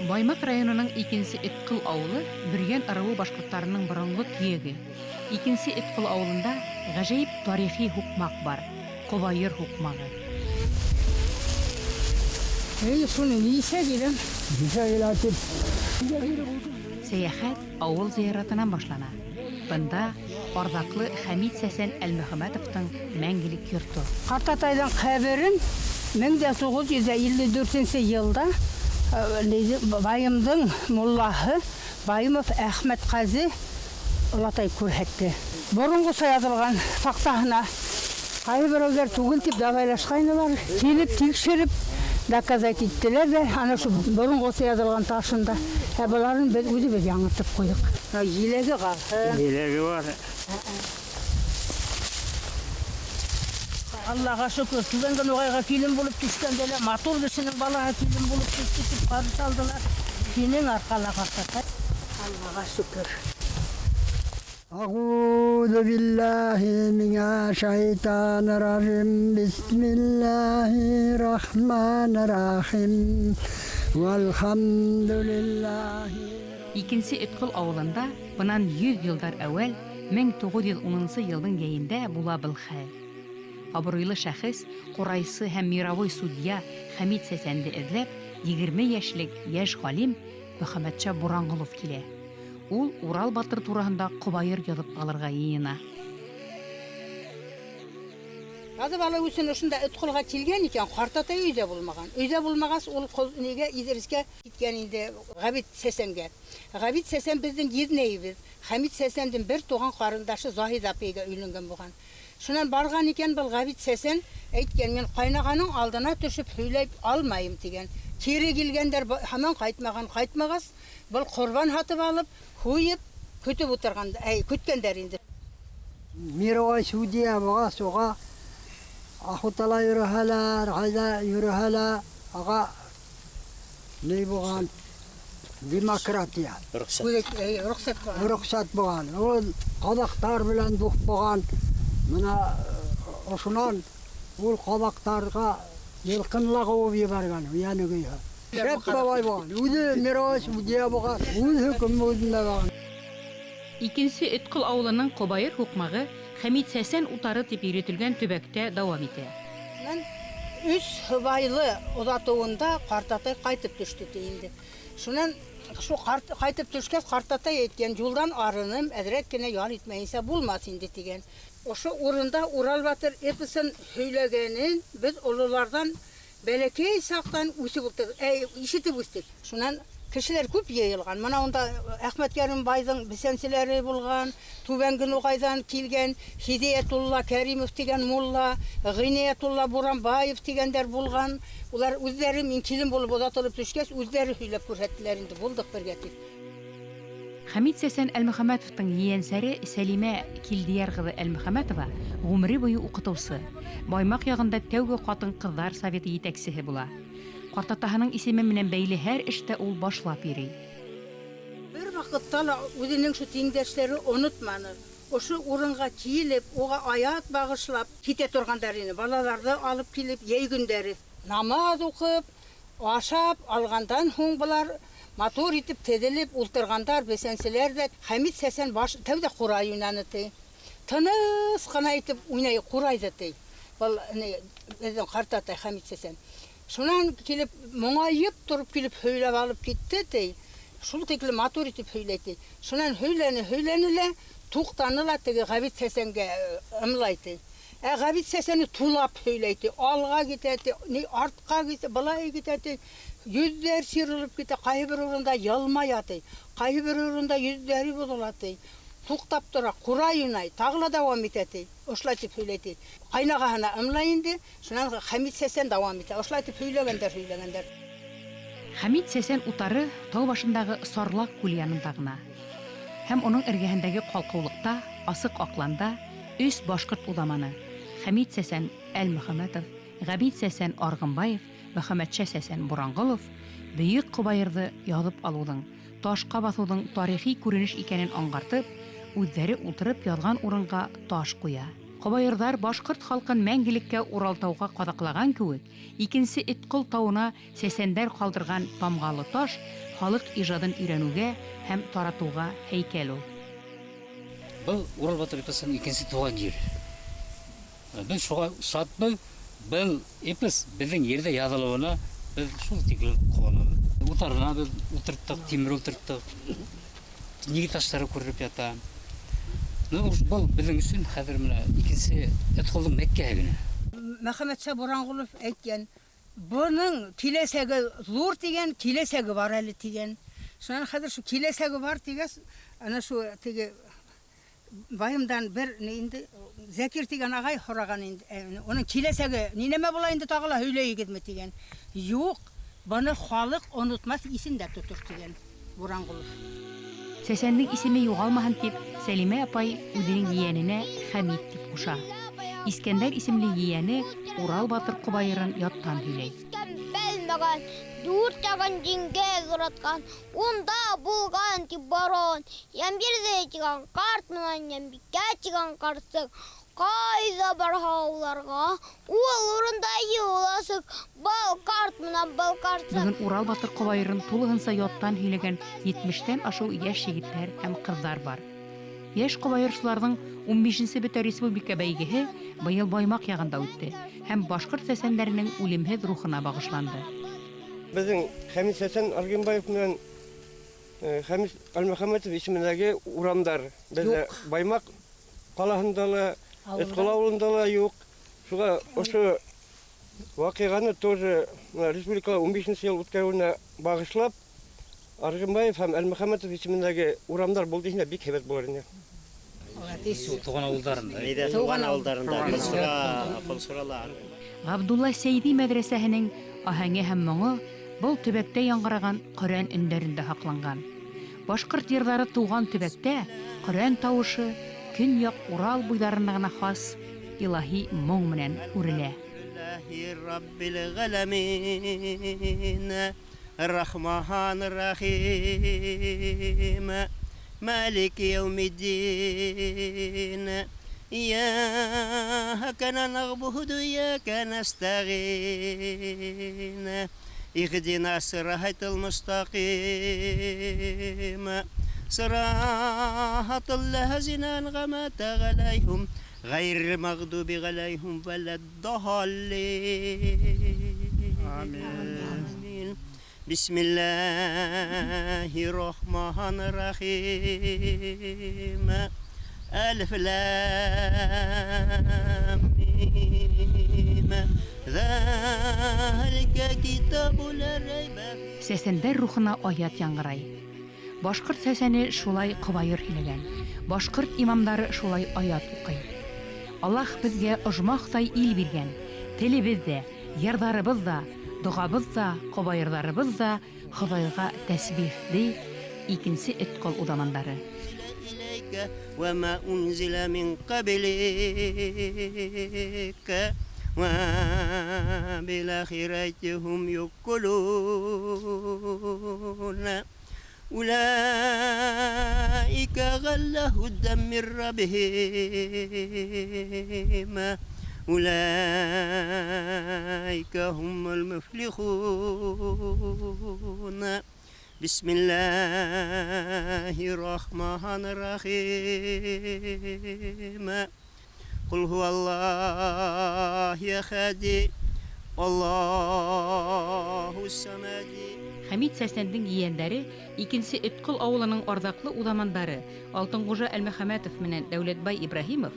Баймак районының Икенсе Эткол авылы Бөрйән ыруы башкортларының борынгы төяге. Икенсе Эткол авылында гаҗәеп тарихи һукмак бар, Кобаер һукмагы. Әйе, шуны ничә киләм? Ничә килә дип. Сәяхәт авыл зыяратынан башлана. Бында ардаклы Хәмит Сәсән Әлмөхәммәтовтың мәңгелек йорты. Картатайның каберен 1954 нче елда Баемдың муллаһы Баимов Әхмәткази олатай күрһәтте. Борынгыча язылган тактаһына кайберәүләр түгел дип давайлашкайнылар. Килеп тикшереп, доказать иттеләр дә, ана шул борынгыча язылган ташында. Ә боларын без үзебез яңартып куйдык. Җиләге калсын. Җиләге бар. Аллага шөкер, Түбәнге Ногайга килен булып төшкәндә лә, матур кешенең балаһы килен булып төште дип каршы алдылар. Синең аркала, картатай. Аллага шөкер. Әгуду биллаһи минә шайтанир раҗим, бисмиллаһи рахманир рахим, вәлхәмдүлиллаһи. Икенче Эткол авылында бынан 100 елдар әүвәл, 1910 нчы елның йәендә була был хәл. Абруйлы шәхес, курайсы һәм мировой судья Хәмит Сәсәнде эзләп, 20 яшьлек яшь галим Мөхәммәтша Буранголов килә. Ул Урал батыр тураһында кобаер язып алырга йыена. Язып алу өчен ошында Этколга килгән икән, картатай өйдә булмаган. Өйдә булмагач, ул нигә Идрискә киткән инде, Габит Сәсәнгә. Габит Сәсән безнең езнәебез. Хәмит Сәсәндин бер туган карындашы Заһид апайга өйләнгән булган. Шуннан барган икән был Габит Сәсән, әйткән, мин кайнаганың алдына төшеп һөйләп алмайым, дигән. Кире килгәндәр, һаман кайтмаган, кайтмагач, был корбан һатып алып, һуеп, көтеп утырган, әй, көткәндәр инде. Мировой судья булгач, уга охотала йөрөһәләр, кайда йөрөһәләр, ага ни булган? Демократия. Рөхсәт. Рөхсәт булган. Рөхсәт булган. Ул казактар белән дух булган. Менә ошонан ул казактарга йылкынла куып җибәргән, яны гүйә. Шәп бабай булган. Үзе мировой судья булган, үз хөкеме үзендә булган. Икенче Эткол авылының Кобаер һукмагы Хәмит Сәсән утары дип йөретелгән төбәктә дәвам итә. Шуннан өч һыбайлы озатуында картатай кайтып төште ди инде. Шуннан шул карт кайтып төшкәч, картатай әйткән, юлдан арыным, әзрәк кенә ял итмәенчә булмас инде дигән. Ошо урында Урал батыр эпосын һөйләгәнен без олылардан бәләкәй чактан үсеп утыр, әй, ишетеп үстек. Шуннан кешеләр күп йыелган. Мына унда Әхмәткәрим байҙың бесәнселәре булган, Түбәнге Нугайҙан килгән Һиҙиәтулла Кәримов тигән мулла, Ғиниәтулла Буранбаев тигәндәр булган. Улар үҙҙәре мин килен булып оҙатылып төшкәс, үҙҙәре һөйләп күрһәттеләр инде, булдыҡ бергә тип. Хәмит Сәсән Әлмөхәммәтовтың ейәнсәре Сәлимә Килдияр кызы Әлмөхәммәтова гомере буе укытыусы, Баймак ягында тәүге хатын-кызлар советы етәксеһе була. Картатаһының исеме менән бәйле һәр эштә ул башлап йөри. Бер ваҡытта ла үҙенең шул тиңдәштәре онотманы. Ошо урынға килеп, уға аят бағышлап китә торғандар ине. Балаларҙы алып килеп, йәй көндәре намаҙ уҡып, ашап алғандан һуң былар матур итеп теҙелеп ултырғандар, бесәнселәр ҙә. Хәмит Сәсән баш тәүҙә ҡурай уйнаны ти. Тыныс ҡына итеп уйнай ҡурайҙы ти. Был ни, беҙҙең ҡартатай Хәмит Сәсән. Шунан килеп, моңайып тороп килеп һөйләп алып китте ти. Шул тиклем матур итеп һөйләй ти. Шунан һөйләне, һөйләне лә, туҡтаны ла теге Ғәбит Сәсәнгә ымлай ти. Ә Ғәбит Сәсәне тулап һөйләй ти. Алға китә ти, ни артҡа китә, былай китә ти. Йөҙҙәр сирылып китә, ҡайһы бер урында йылмая ти. Ҡайһы бер урында йөҙҙәре боҙола ти. Туҡтап тора, ҡурай уйнай, тағы ла дауам итә ти. Ошолай тип һөйләй ти. Ҡайнағаһына ымлай инде, шунан Хәмит Сәсән дауам итә. Ошолай тип һөйләгәндәр, һөйләгәндәр. Хәмит Сәсән утары тау башындағы Сарлаҡ күл янында ғына. Һәм уның эргәһендәге ҡалҡыулыҡта, асыҡ аҡланда өс башҡорт уҙаманы Хәмит Сәсән Әлмөхәмәтов, Ғәбит Сәсән Арғынбаев, Мөхәммәтша Сәсән Буранғолов бөйөк Ҡобайырҙы яҙып алыуҙың, ташҡа баҫыуҙың тарихи күренеш икәнен аңғартып, үҙҙәре ултырып яҙған урынға таш ҡуя. Ҡобайырҙар башҡорт халҡын мәңгелеккә Уралтауға ҡаҙаҡлаған кеүек, икенсе Этҡол тауына сәсәндәр ҡалдырған тамғалы таш халыҡ ижадын өйрәнеүгә һәм таратыуға һәйкәл ул. Был Урал батыр эпосының икенсе тыуған ере. Беҙ шуға шатбыҙ. Был эпос беҙҙең ерҙә яҙылыуына беҙ шул тиклем ҡыуанабыҙ. Утарына беҙ ултырттыҡ, тимер ултырттыҡ. Нигеҙ таштары күренеп ята. Ну, был беҙҙең өсөн хәҙер менә икенсе Этҡолдоң Мәккәһе генә. Мөхәммәтша Буранғолов әйткән, бының киләсәге ҙур тигән, киләсәге бар әле тигән. Шунан хәҙер шу киләсәге бар тигәс, ана шу теге байымдан бер ни инде Зәкир тигән ағай һораған инде, уның киләсәге ни нәмә була инде тағы ла һөйләйегеҙме тигән. Юҡ, быны халыҡ онотмаҫ, иҫендә тотор тигән Буранғолов. Сәсәндең исеме юғалмаһын тип, Сәлимә апай үҙенең ейәненә Хәмит тип ҡуша. Искәндәр исемле ейәне Урал батыр ҡобайырын яттан һөйләй. Белмәгән, дүрт яғын диңгеҙ уратҡан, унда булған тип барон, Йәмбирҙе тигән ҡарт менән Йәмбикә тигән ҡарсыҡ, ҡайҙа барһа уларға, ул урында юл асыҡ, был ҡарт менән был ҡарсыҡ. Бөгөн Урал батыр ҡобайырын тулыһынса яттан һөйләгән 70-тән ашыу йәш егеттәр һәм ҡыҙҙар бар. Йәш ҡобайырсыларҙың 15-нсе бөтә республика бәйгеһе быйыл Баймаҡ яғында үтте һәм башҡорт сәсәндәренең үлемһеҙ рухына бағышланды. Беҙҙең Хәмит Сәсән Аргенбаев менән Хәмит Әлмөхәмәтов исемендәге урамдар беҙҙә Юҡ. Баймаҡ ҡалаһында ла, Ауылда. Этҡол ауылында ла юҡ. Шуға ошо ваҡиғаны тоже бына республикала 15-нсе йыл үткәреүенә бағышлап Аргенбаев һәм Әлмөхәмәтов исемендәге урамдар булды һиңә бик һәйбәт булыр ине. Туған ауылдарында. Нейҙә Туған туған ауылдарында, ауылдарында. Ҡолсурала. Ғабдулла Сәйҙи мәҙрәсәһенең аһәңе һәм моңо был төбәктә яңғыраған Ҡөрьән өндәрендә һаҡланған. Башҡорт йырҙары тыуған төбәктә Ҡөрьән тауышы көньяҡ Урал буйҙарына ғына хас илаһи моң менән үрелә. Раббил ғәләмин, Рахман Рахим, Малик яумиддин, Ияка нағбуду, ияка настағин, Ихдина сиратал мустақим, сиратал лазина анғамта ғалайһим, ғайрил мағдуби ғалайһим валад-даллин. Амин. Бисмиллахир-рахманир-рахим. Алиф лам мим. Залика китабу ла райба фих. Сәсәндәр рухына аят яңғырай. Башҡорт сәсәне шулай ҡобайыр һөйләгән. Башҡорт имамдары шулай аят уҡый. Аллаһ беҙгә ожмахтай ил биргән. Телебеҙ ҙә, йырҙарыбыҙ ҙа, доғабыҙ ҙа, ҡобайырҙарыбыҙ ҙа Хоҙайға тәсбих, ти икенсе Этҡол уҙамандары. وما أنزل من قبلك وبالآخرة هم يوقنون أولئك غل هدى من ربهم أولئك هم المفلحون. بسم الله الرحمن الرحيم. قل هو الله أحد الله الصمد. Хәмит Сәсәндең ейәндәре икенсе Этҡол ауылының арҙаҡлы уҙамандары Алтынғужа Әлмөхәмәтов менән Дәүләтбай Ибраһимов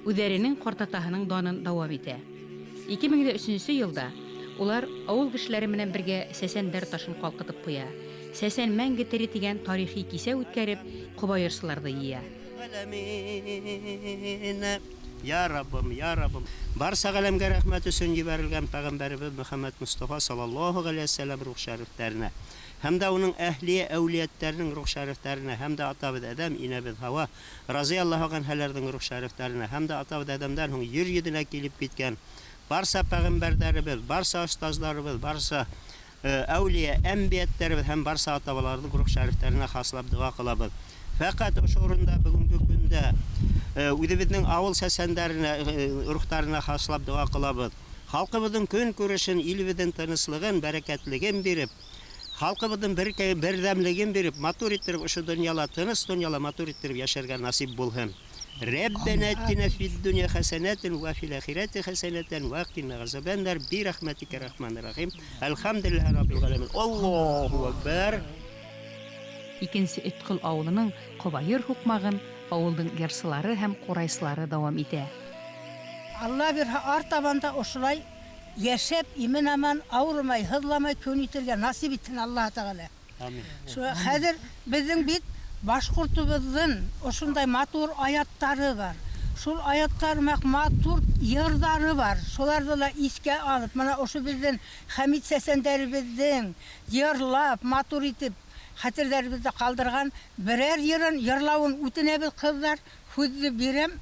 үҙҙәренең ҡартатаһының данын дауам итә. Ике мең дә өсөнсө йылда улар ауыл кешеләре менән бергә сәсәндәр ташын ҡалҡытып ҡуя. Сәсән мәңге тере тигән тарихи кисә үткәреп, ҡобайырсыларҙы йыя. Я Раббым, я Раббым. Барса ғаләмгә рәхмәт өсөн ебәрелгән пәйғәмбәребеҙ Мөхәммәд Мостафа саллаллаһу ғәләйһи вәсәләм рух шәрифтәренә, һәм дә уның әһлиә әүлиәттәренең рух шәрифтәренә, һәм дә атабыҙ Әҙәм, инәбеҙ Һауа разияллаһу анһаларҙың рух шәрифтәренә, һәм дә атабыҙ Әҙәмдән һуң ер йөҙөнә килеп киткән барса пәйғәмбәрҙәребеҙ, барса остазларыбыҙ, барса әүлиә, әнбиәттәребеҙ һәм барса ата-бабаларҙың рух шәрифтәренә хаслап доға ҡылабыҙ. Фәҡәт ошо урында бөгөнгө көндә Үҙебеҙҙең ауыл сәсәндәренә, рухтарына хаслап доға ҡылабыҙ. Халҡыбыҙҙың көн күрешен, илебеҙҙең тыныслығын, бәрәкәтлеген биреп, халҡыбыҙҙың берҙәмлеген биреп, матур иттереп ошо донъяла, тыныс донъяла матур иттереп йәшәргә насип булһын. Рәббәнә атина фид донъя хәсәнәтен вә фил ахирәти хәсәнәтән вә қина ғазабәннар би рәхмәтикә рахманир рахим. Әлхәмдүлилләһи раббил галәмин. Аллаһу акбар. Икенсе Өткөл ауылының Ҡобайыр һуҡмағын ауылдың йырсылары һәм ҡурайсылары дауам итә. Алла бирһә, артабан да ошолай йәшәп, имен-аман, ауырымай, һыҙламай көн итергә насип итһен Аллаһ Тәғәлә. Амин. Хәҙер беҙҙең бит башҡортobоҙҙоң ошондай матур аяттары бар. Шул аяттар матур йырҙары бар. Шуларҙы ла иҫкә алып, мына ошо беҙҙең Хәмит сәсәндәребеҙҙең йырлап, матур итеп хәтерҙәребеҙҙә ҡалдырған берәр йырын йырлауын үтенәбеҙ, ҡыҙҙар. Һүҙҙе бирәм.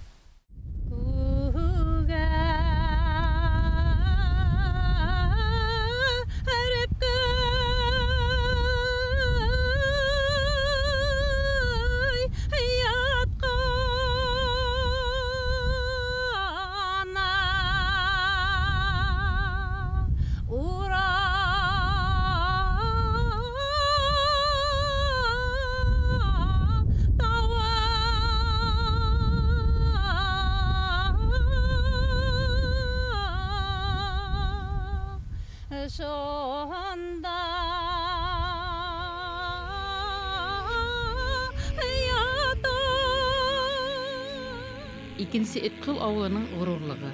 Икенсе Өткөл ауылының ғорурлығы,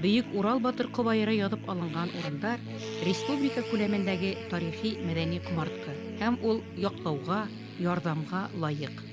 Бөйөк Урал батыр ҡобайыры яҙып алынған урындар республика күләмендәге тарихи мәҙәни ҡомартҡы һәм ул яҡлауға, ярҙамға лайыҡ.